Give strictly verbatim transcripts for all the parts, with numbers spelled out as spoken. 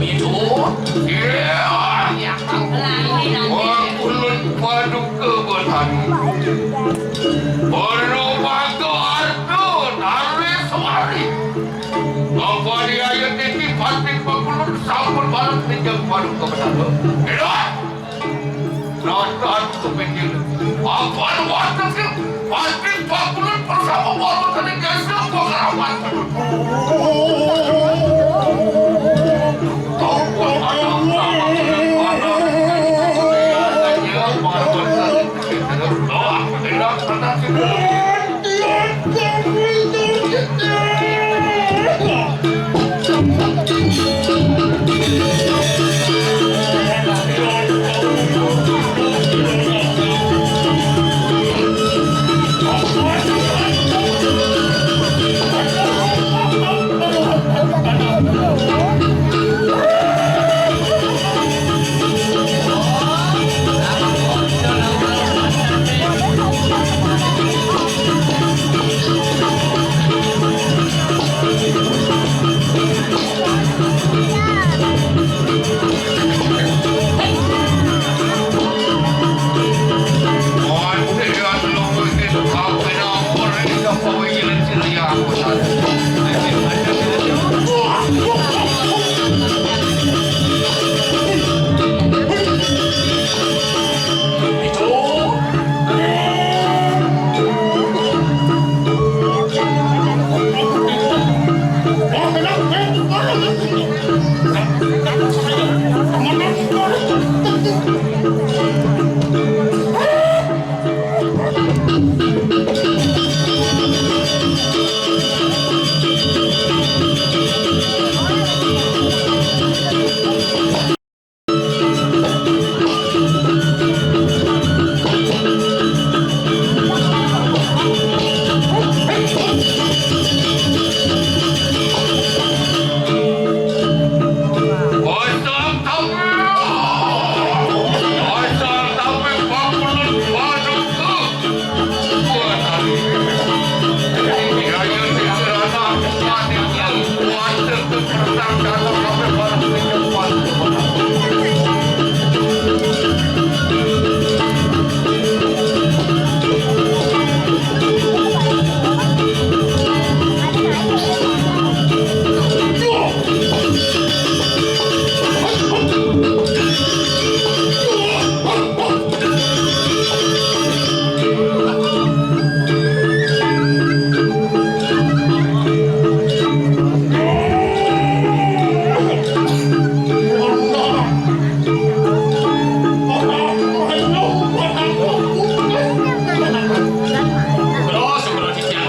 Itu, iya, iya. Langi, langi. Wah, kulun paduka betani. Perlu batu artu, tarik suari. Apa dia yang titi patik pakulun sampun balas pinjam paduka betani. Hidup! Nonton kepinggir. Apa lu waktu sih? Patik pakulun bersama baru tadi biasa gua keramat.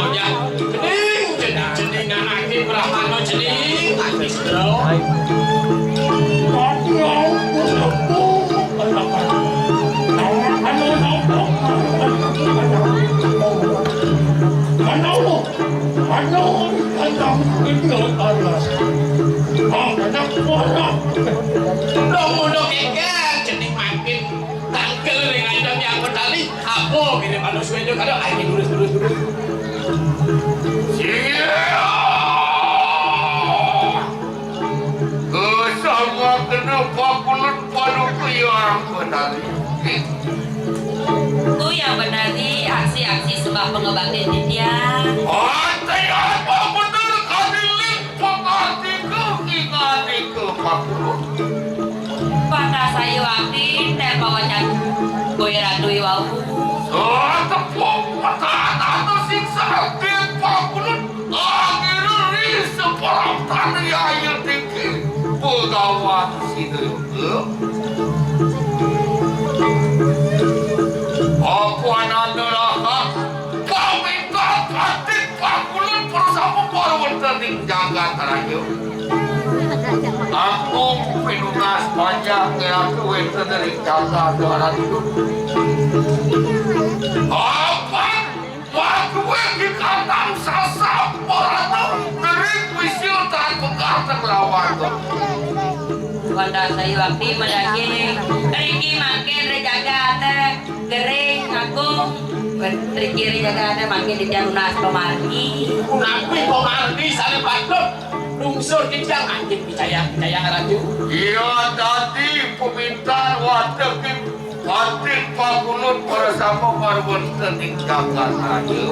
Cening, cening, cening, anake Brahmana cening, ati sedra. Dong, dong, enggal, cening makin tangkel ring ajeng yang petali. Apa kene manusia itu kada, ayo, lurus, lurus, lurus. Iya. Kesama kena pakulut paduka yang benar. Ku yang benar ni aksi-aksi sembah pengabaktin titiang. Ati apa benar kadiling pengati ke ingati ke pakulut. Pada sayu abdi, ter pawacan Boy Ratu iwau. Tepung petan atau siksa abdi pakulut. Angin ri separang tanah air tinggi. Pegawan sida. Apa ananda rahat? Pamingkat atik pakulut bersama para wonten ing jagat raya. Agung pinunas panjang ngerak wénten ring jagat darat. Apan padué dikandang sasap marana ngering wisil tan pegateng lawan. Wanda sayu abdi madaging riki mangkin ring jagat gering agung. Riki ring jagat mangkin titiang nunas pamargi. Punapi pamargi sané patut? Dung Sur kijang anjing picayang, picayang ratu. Iya dadi pamintan watekin Patih Pagulut para sama marwenten ing jagat raya.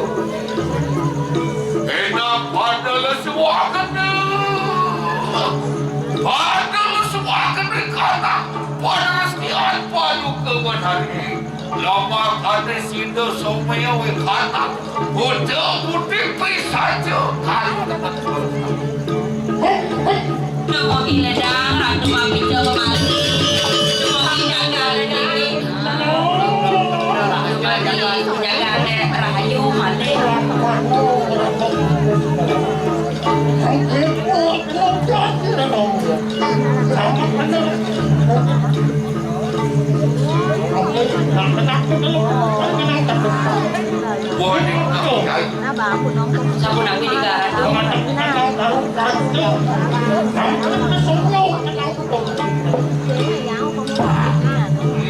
Enak pada lesuaken. Pada lesuaken ring kana. Pada restian paduka benari. Lamakane sida somaya wekana. Buta putih pisaja kalu. Dumugi ledang, Ratu Mabija pemali. Dumugi jagat ini. Dumugi jagat rahayu malih. Sampun aku tiga ratus.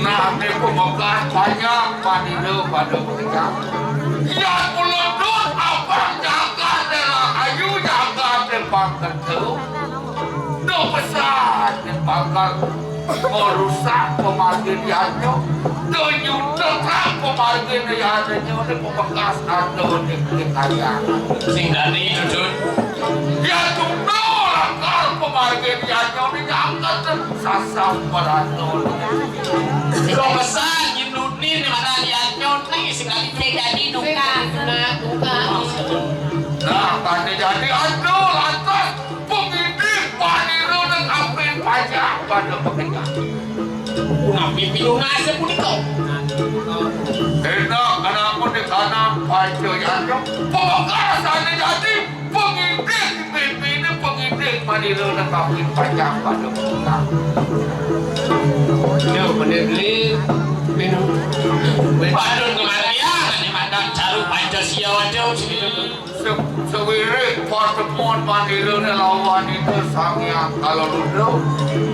Nah, ini pembekas banyak panira pada pekerja. Yang meledut abang jaga daerah ayu jaga tepang kerja. Duh besar tepang kerja. Merusak pemargin yanyo, denyutekan pemargin yanyo, di pebekas ado di kekayangan. Sing dadi, Dudun. Ya tunggu lakar pemargin yanyo, di jangkatan sasam merano. Sing besar, nyindunin di mana yanyo, nih, sing dadi. Sing dadi, duka. Duka, duka. Nah, tadi jadi ado lantas. Pengidih panira nang apin pajak pada pekerja. Punapi pinunas punika. Enak anak di kanan paja yanyo. Pemekasannya jadi pengidih pimpinnya pengidih panira nang apin pajak pada pekerja. Yo, bener beli minum. Padun kemarian, ini mandan caru Pancasila aja, segitu. Se-, sewirik patemon manirane lawan Ida Sang Hyang Kala Rudra.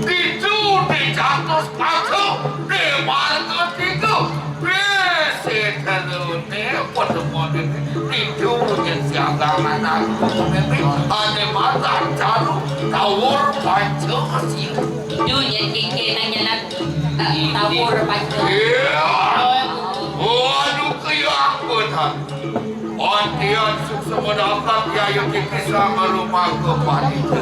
Ditu dicatus patuh di marga tiga. Bisi telune patemon ini. Ditu nyen siagang anak pemimpin. Ane matan caru tawur Pancasila. Ditu nyen kike nang jalan ta-, tawur Pancasila. Iya. Waduh, kaya apa, Tan? Antian suksema dapat yaya kikis sama rumah ke panitia.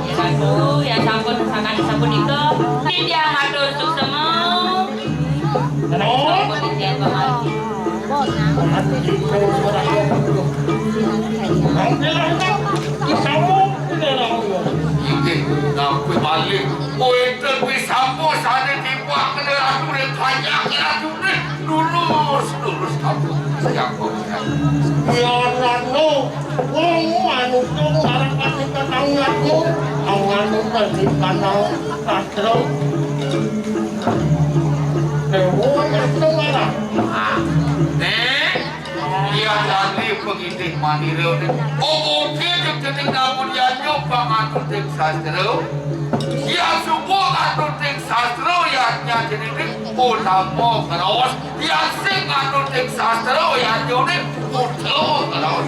Ya, Ratu, ya sampun, sangat sapunika. Titiang matur suksema. Sampun titiang pamali. Inggih, napi malih? Wenten pisampun sane timpang kena ratu ring panjang ratu ring. Lurus, lurus kampung. Siap, Bos. Yan anu, wong anu tuh marang katika tangiatmu, awan katika nang sastra. Dewa itu marang. Nek, iya tadi pengidih manira nih. Oh, mungkin yang jadi namun yanyo panganuting sastra. Ya subuh nganuting sastra, ya nyadini utama keros. Yang sing nganuting sastra, yang nyone buta keros.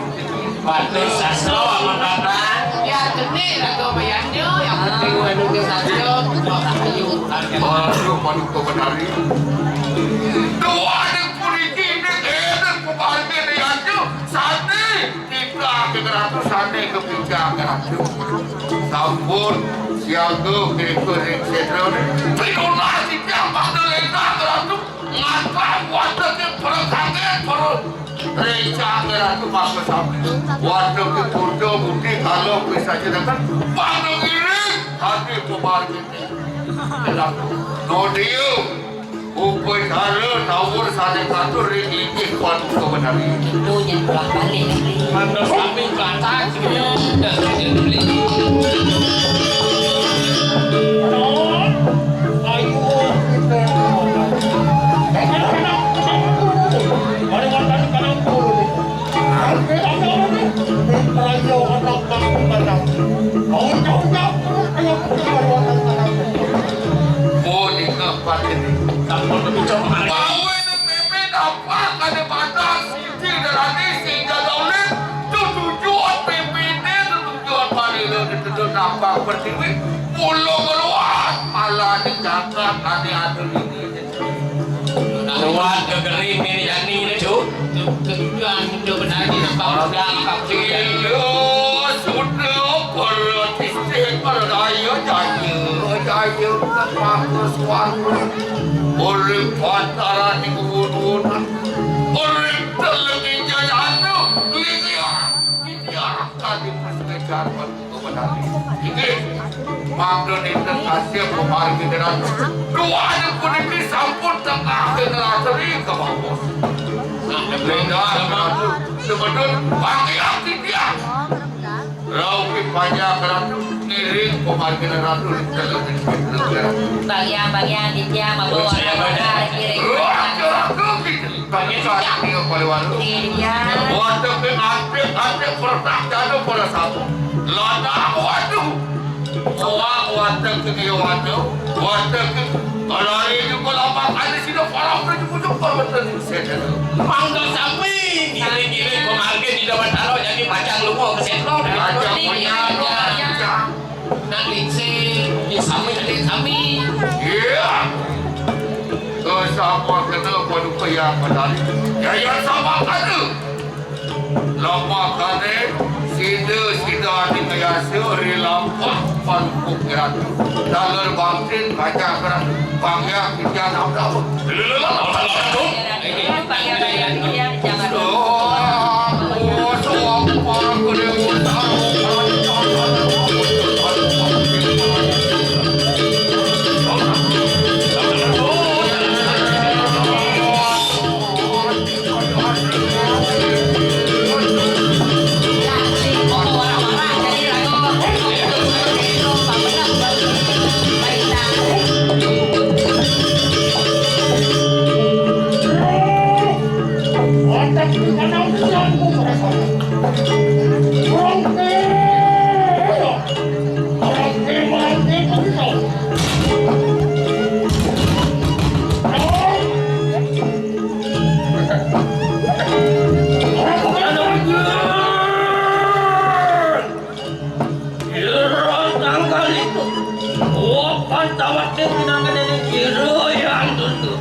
Bagus sastra, amun Bapak. Ya, jenih raga mayannya, yang penting nganuting sastra, ayo, ayo. Aduh, paduka benari. Dua anak puniki ini enak pemahami riannya. Sane kita ke ratu, sane ke pijak ratu. Sampun siaga kiriku ring sedra. Pinunas titiang pada lena ratu. Ngantang watekin perkangge perut. Rencang ratu maka sami. Watekin burda budi kalau bisa jenengan. Pada ngiring hati pemargin. Ratu. Nodio. Upacara tawur sane katur ring linggih paduka benari. Itu yang pulang balik. Mangga sami katak. Ayo, kita. Punika patine. Sampun kepica kemarin. Pawe nang meme dapat kade batang siji darane sing jaga ulit. Tutujuan memene, tutujuan panire. Napa pertiwi, pulo keluar, malah di jagat ane atur ini. Luar negeri ini, yani ini, Cuk. Ketujuan itu benar di napa orang. Iya, sudah, para tistih, para daya, jaya, jaya, kekuatan suara. Oleh pantaran di kebuduhan, oleh telengi jajana, lihat, lihat, tadi pas ngejar, Inggih, mangda nénten kasih pamargi Ratu. Duaning puniki sampun tengah generasi kemawon. Beda Ratu, sebetulnya panggil titiang. Raupi panjang Ratu, ngiring pamargi Ratu, ngiring Ratu. Bagian-bagian titiang mabawa Ratu, ngiring. Ratu, Ratu, gitu. Bagi saat ini kembali walu. Iya. Waduh, ke antik, antik, pertak, jatuh pada satu. Lana, waduh. Wah, waduh, ke dia, waduh. Waduh, ke lari juga lapak, ada sini, parah, udah jemput-jemput, betul, ini saya. Mangga sami, ngiring-ngiring, kok marga di depan taruh, jadi pacang lu mau ke sentro. Aja punya, iya. Nang lingsir, ya sami, nang sami. Iya. Ke sapa kena paduka yang medali. Ya, ya, sapa kena. Lama kane, sida, sida ati ngayasa, rilampah, palupuk ratu. Daler bangsin, kacang ratu. Bangyak, ikan, apa-apa. Lelelelelelelelelel. Ira tanggal itu, opan tawate pinangan ini kira yang dulu.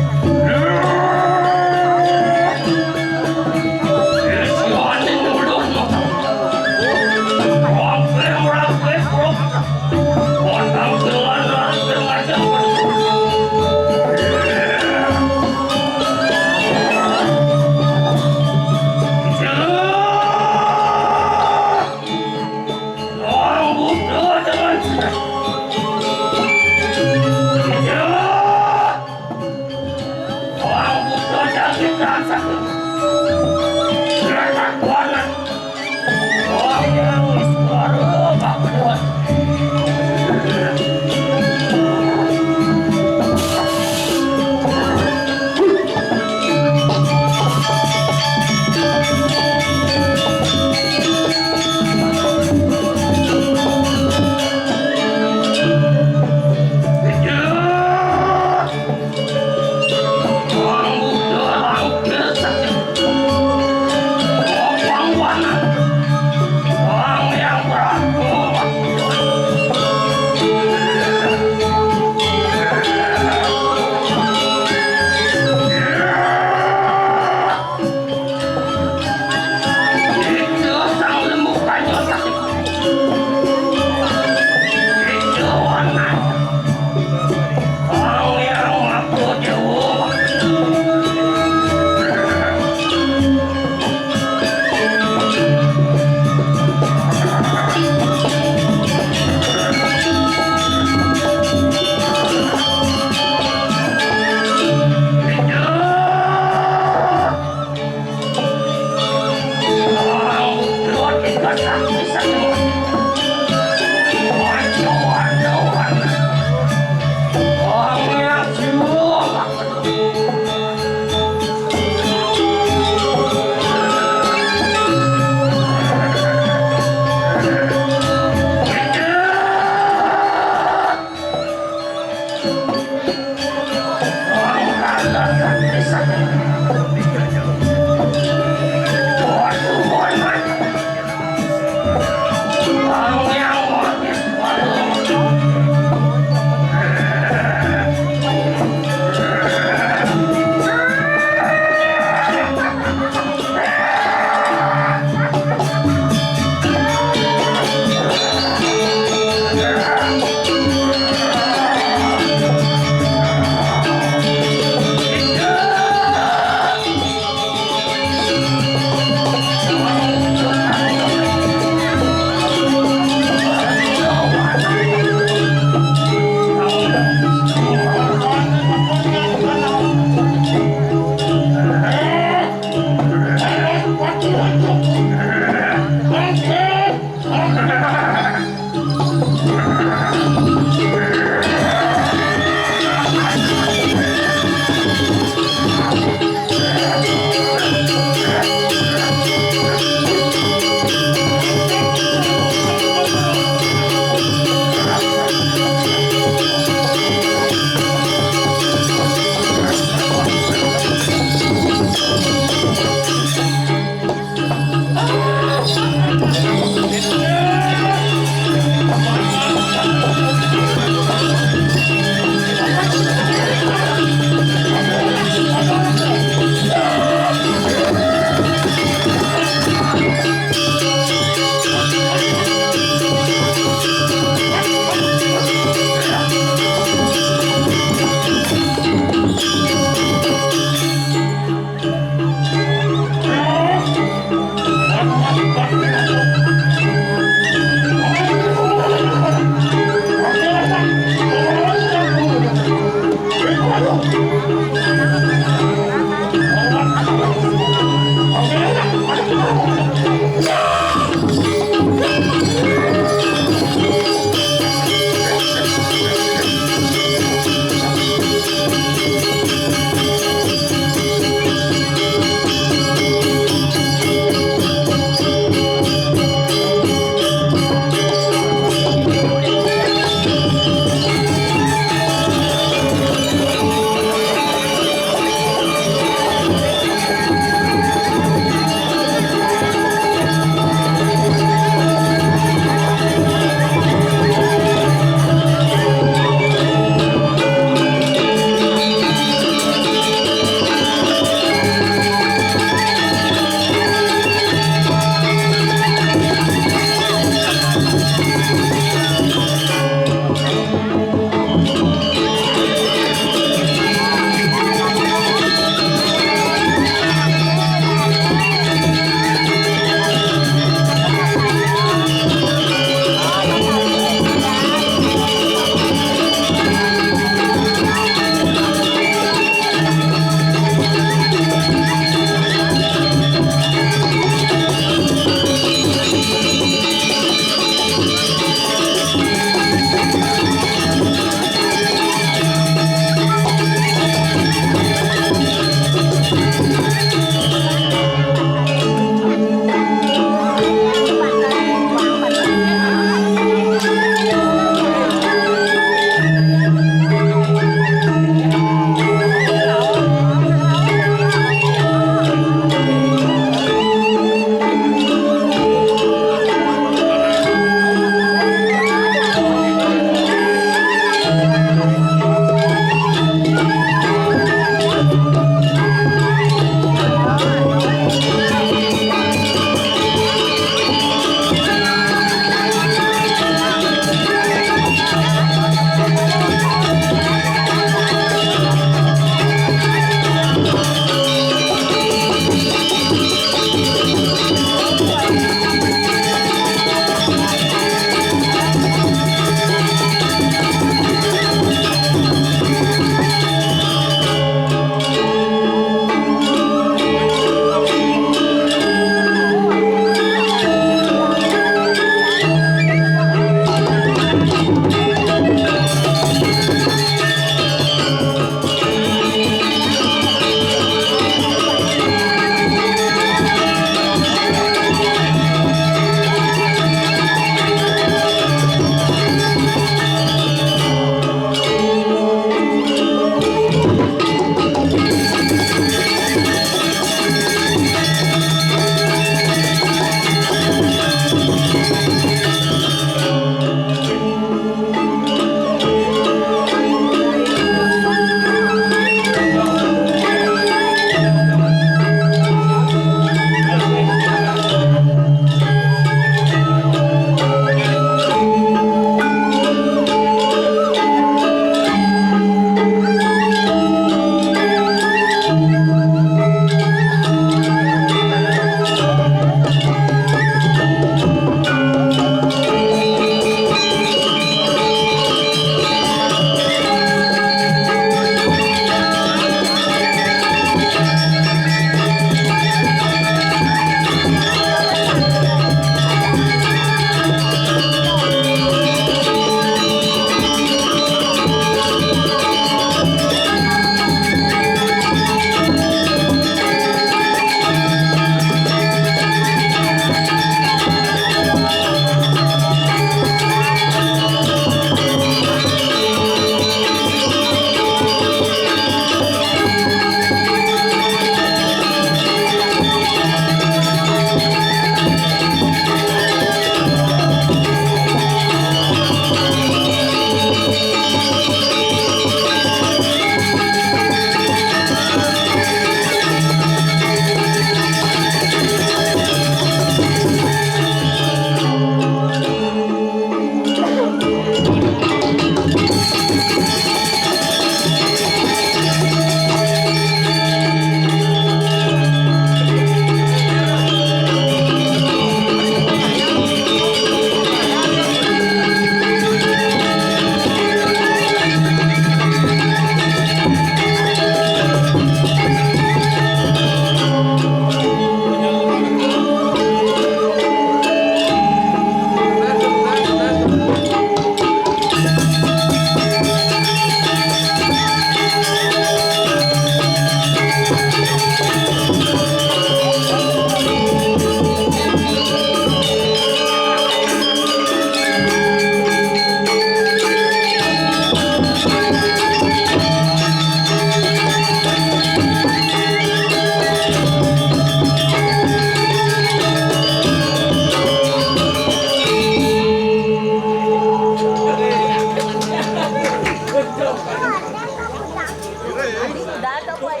Data po ay.